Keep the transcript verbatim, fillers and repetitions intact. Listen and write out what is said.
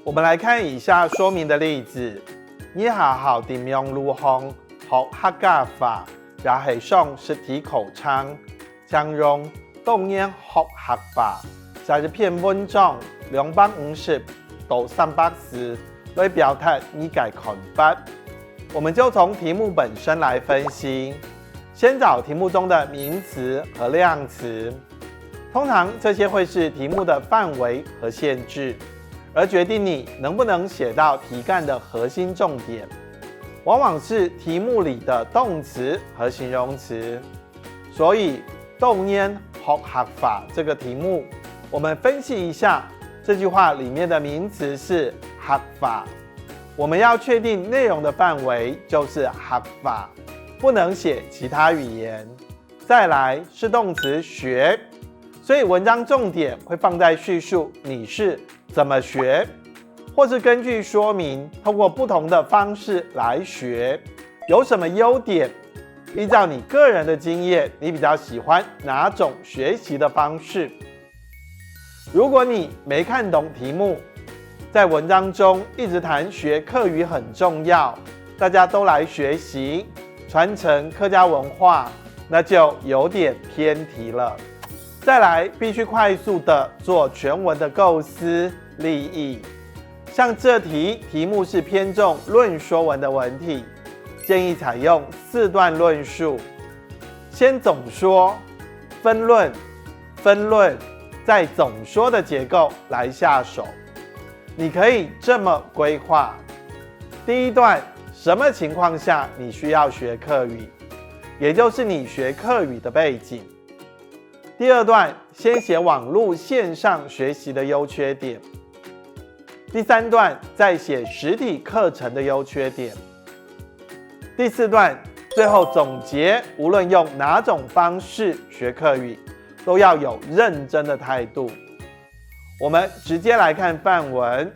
我们来看以下说明的例子：你下下点样路上学客家话，也系上实体课程，请用当年学客话，写一篇文章，两百五十到三百字，来表达你个看法。我们就从题目本身来分析，先找题目中的名词和量词。通常这些会是题目的范围和限制，而决定你能不能写到题干的核心重点，往往是题目里的动词和形容词。所以，当年学客话这个题目，我们分析一下这句话里面的名词是客话。我们要确定内容的范围就是客话，不能写其他语言。再来是动词学，所以文章重点会放在叙述你是怎么学，或是根据说明，通过不同的方式来学，有什么优点？依照你个人的经验，你比较喜欢哪种学习的方式？如果你没看懂题目，在文章中一直谈学客语很重要，大家都来学习，传承客家文化，那就有点偏题了。再来，必须快速的做全文的构思、立意。像这题，题目是偏重论说文的文体，建议采用四段论述，先总说、分论、分论，再总说的结构来下手。你可以这么规划：第一段，什么情况下你需要学客语，也就是你学客语的背景。第二段，先写网络线上学习的优缺点。第三段，再写实体课程的优缺点。第四段，最后总结，无论用哪种方式学客语，都要有认真的态度。我们直接来看范文。